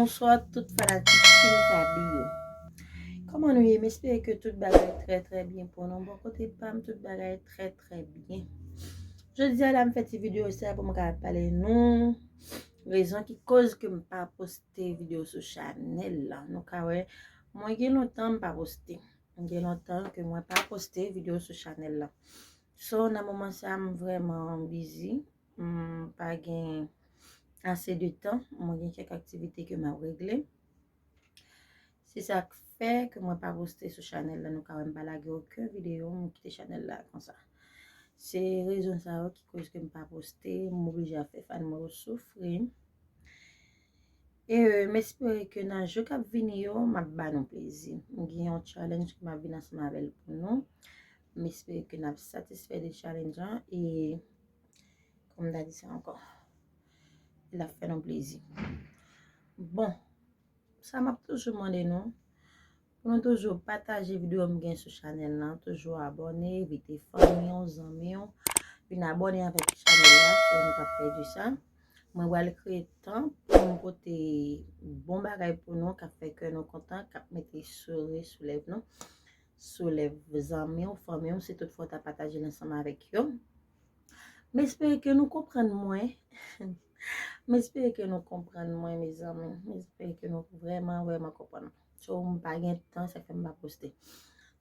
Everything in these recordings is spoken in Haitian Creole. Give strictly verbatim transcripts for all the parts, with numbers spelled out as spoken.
Bonswa tout fanatik Team Fabi yo. Kòman nou ye? M espere ke tout bagay trè trè byen pou nou. Bò kote pa m, tout bagay trè trè byen. Jodi a la, m fè ti videyo sa pou m ka pale nou rezon ki koz ke m pa poste videyo sou chanèl la. Nou ka wè, mwen gen lontan m pa poste. Mwen gen lontan ke mwen pa poste videyo sou chanèl la. So, nan moman sa, m vrèman bizi. M pa gen ase de tan. Mwen gen kèk aktivite ke m ap regle. Se sa k fè ke mwen pa poste sou chanèl la. Nou ka wè m pa lage okenn videyo, m kite chanèl la konsa. Se rezon sa yo ki koz ke m pa poste, m oblije ap fè fan mwen yo soufri. E m espere ke nan jou k ap vini yo, m ap ba nou plezi. M gen yon challenge ke m ap vin ansanm avè l pou nou. M espere ke n ap satisfè de challenge an e, kòm m ta di sa ankò, l ap fè nou plezi. Bon, sa m ap toujou mande nou, pou nou toujou pataje videyo m gen sou chanèl lan, toujou abòne, envite fanmi w, zanmi w, vin abòne avèk chanèl la, pou nou pa pèdi sa. Mwen pral kreye tan pou m pote bon bagay pou nou, k ap fè kè nou kontan, k ap mete souri sou lèv nou, sou lèv zanmi w, fanmi w, si tout fwa w ta pataje l ansanm avèk yo. M espere ke nou konprann mwen. M espere ke nou konprann mwen, mezanmi. M espere ke nou vrèman, vrèman konprann mwen. So, m pa gen tan, sa fè m pa poste.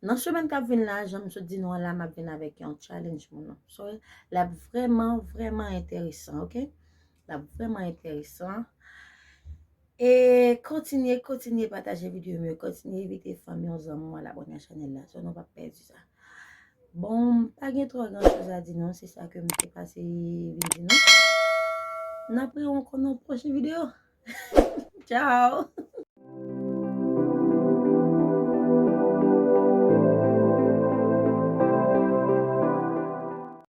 Nan semèn k ap vin la, jan m sot di nou an la, m ap vin avèk yon challenge pou nou. So, l ap vrèman, vrèman enteresan, oke? L ap vrèman enteresan. E kontinye, kontinye pataje videyo m yo, kontinye envite fanmi w, zanmi w al abòne a chanèl la. So, nou p ap pèdi sa. Bon, m pa gen twò gran choz a di nou, se sa ke m te pase vin di nou. N ap rewè ankò nan yon pwochen videyo. Tchao!